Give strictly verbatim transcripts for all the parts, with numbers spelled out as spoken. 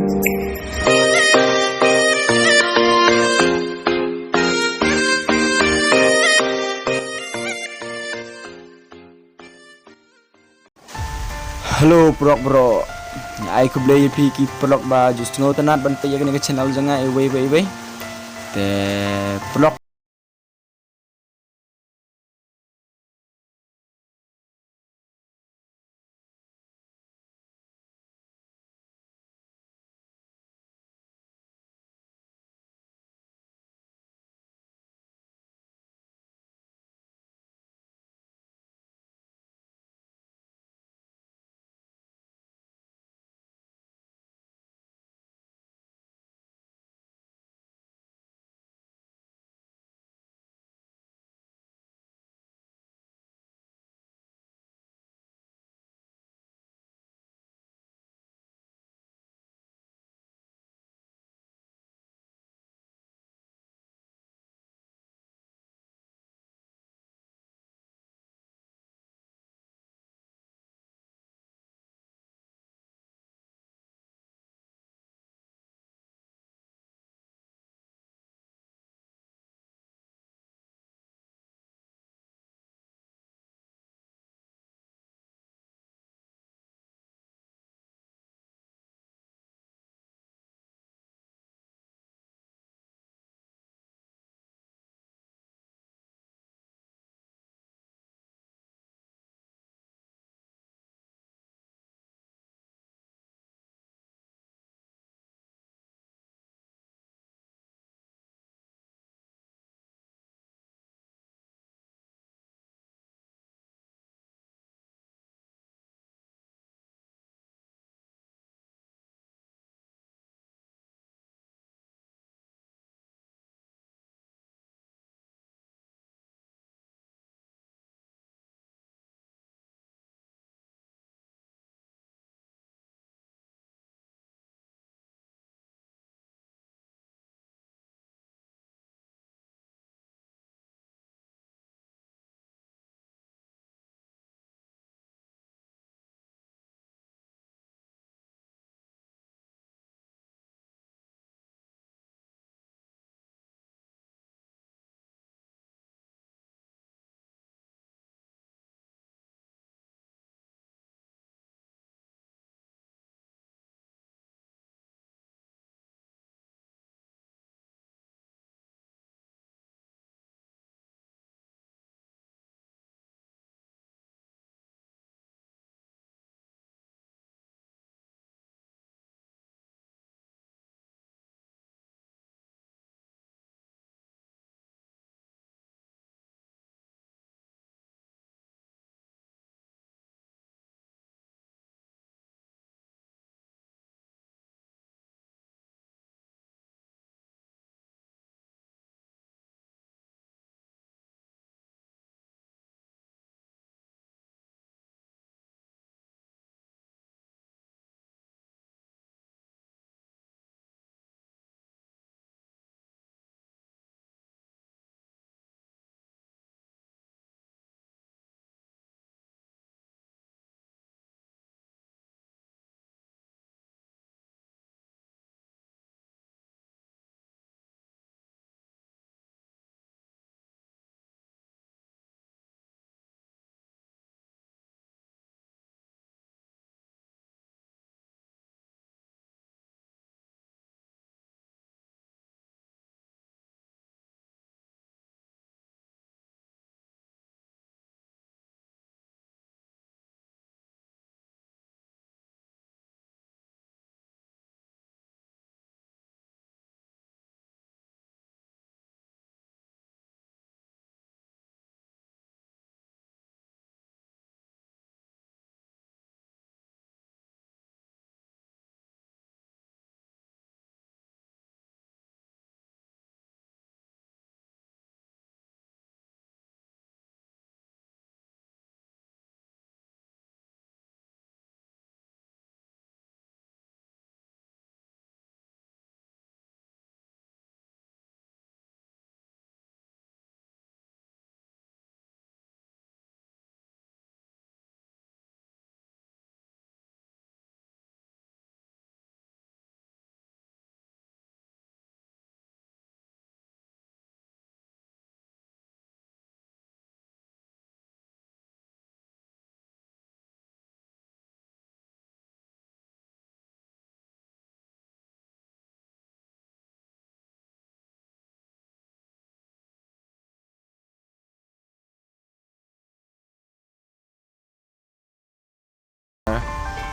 Hello paralok bro. Ai khublei ïa phi ki paralok ba ju sngewtynnat ban peit ïa kane ka channel jong nga iwei pa iwei. Te paralok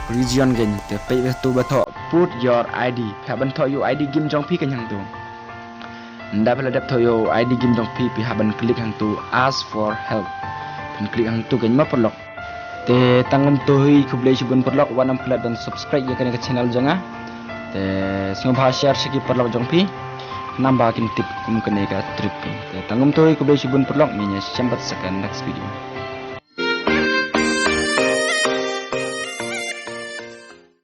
region kein. Te peit ba tu ba thoh put your I D. Phi hap ban thoh ïa u I D game jong phi kein hangtu. Nda phi la dep thoh ïa u I D game jong phi, phi hap ban click hangtu ask for help. Phin click hangtu kein ma paralok. Te tang kumtu hi, khublei shibun paralok wat nym klet ban subscribe ïa kane ka channel jong nga. Te sngewbha share sha ki paralok jong phi. Namar ba kin tip kum kane ka trip kein. Te tang kumtu hi, khublei shibun paralok, ngin ïa shem pat sa ka next video.